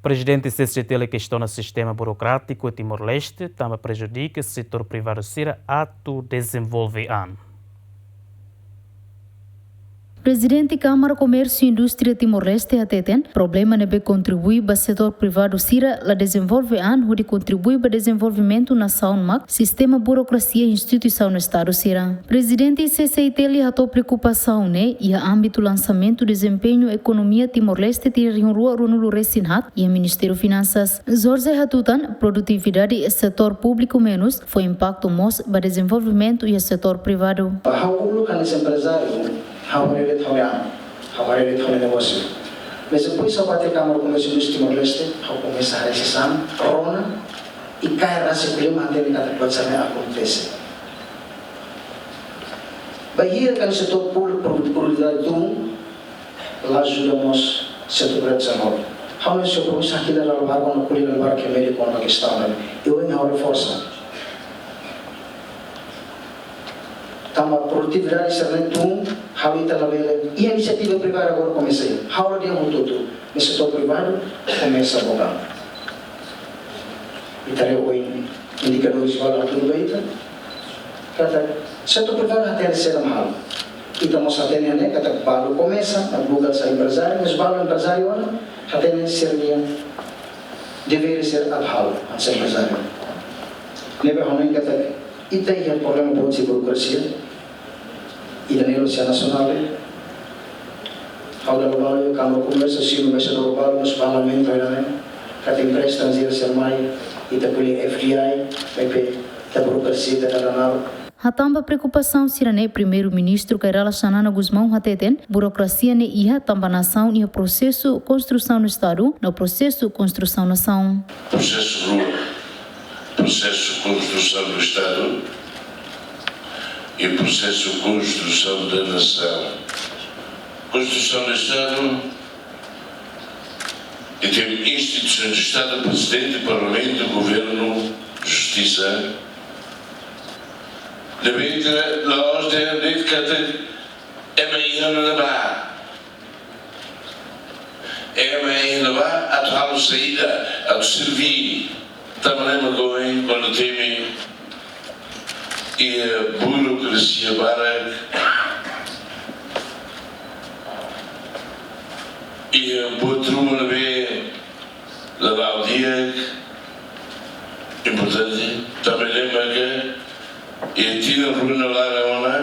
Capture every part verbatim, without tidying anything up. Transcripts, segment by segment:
Prezidente C C I T L kestiona sistema burokrátiku Timor-Leste tanba prejudika setór privadu sira atu dezenvolve an. Prezidente Kámara Komérsiu Indústria Timor-Leste hateten, problema ne'ebé kontribui ba setór privadu sira la dezenvolve an hodi kontribui ba dezenvolvimentu nasaun mak sistema burokrasia instituisaun Estadu sira. Prezidente C C I T L hato'o preokupasaun ne'e iha ámbitu lansamentu dezempeñu ekonomia Timor-Leste tinan rihun rua ruanulu resin haat iha Ministériu Finansas. Jorge hatutan, produtividade setór públiku menus fó impaktu mós ba dezenvolvimentu iha setór privadu. Ba ha'u uluk hanesan emprezáriu, ha'u haree de'it ha'u-nia an, ha'u haree de'it ha'u-nia negósiu. Mas depois ha'u bá tiha Kámara Komérsiu Indústria Timor-Leste, ha'u komesa haree sasán, rona, i kaer rasik problema hatene katak buat sira-ne'e akontese. Bainhira kan setór públiku pro-, produtividade tun, la ajuda mós setór privadu dezenvolve. Ha'u-nia kompromesa haki la dala barak ona, ko'alia la dala barak iha média kona-ba kestaun ne'e. I ohin ha'u reforsa. Tanba produtividade sira-ne'e tun, halo ita labele. Iha inisiativa privada agora komesa. Ha'u la dehan hotu-hotu, mas setór privadu komesa boga. Ita haree ohin indikadores balun hatudu ba ita. Katak setór privadu hatene saida mak halo. Ita mós hatene ne'e katak balu komesa, mak buka sai emprezáriu, mas balu emprezáriu ona, hatene sira-nia devér sira atu halo, hanesan emprezáriu. Ne'ebé ha'u hanoin katak ita iha problema boot husi burokrasia. Ida-ne'e loloos iha nasionál de'it. Ha'u dala balu iha Kámara Komérsiu, sira mós dala balu, mós balu lamenta ida-ne'e. Katak empreza estranjeira sira mai, ita ko'alia F D I, maibé ita burokrasia ita dada naruk. Hatán ba preokupasaun sira-ne'e, Primeiru-Ministru Kay Rala Xanana Gusmão hateten, burokrasia ne'e iha tanba nasaun iha prosesu konstrusaun Estadu, no prosesu konstrusaun nasaun. Prosesu rua, prosesu konstrusaun do Estadu i prosesu konstrusaun da nasaun. Konstrusaun do Estadu, i ten instituisaun do Estadu, Prezidente, Parlamentu, Governu, Justisa. Ne'ebé ita la'ós dehan de'it katak ema iha ne'ebá. Ema iha ne'ebá atu halo saida, atu serví. Tanba ne'e mak ohin kuandu temi iha burokrasia barak, iha buat ruma ne'ebé la la'o di'ak, importante, tanba ne'e mak iha tinan rua nia laran ona,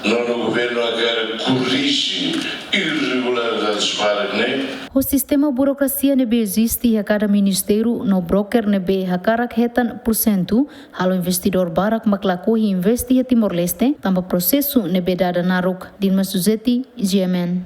nonu governu hakarak korrije irregularidades barak ne'e. Ho sistema burokrasia ne'ebé eziste iha kada ministériu no broker ne'ebé hakarak hetan pursentu, halo investidór barak mak lakohi investe iha Timor-Leste, tanba prosesu ne'ebé dada naruk. Dilma Suzeti, G M N.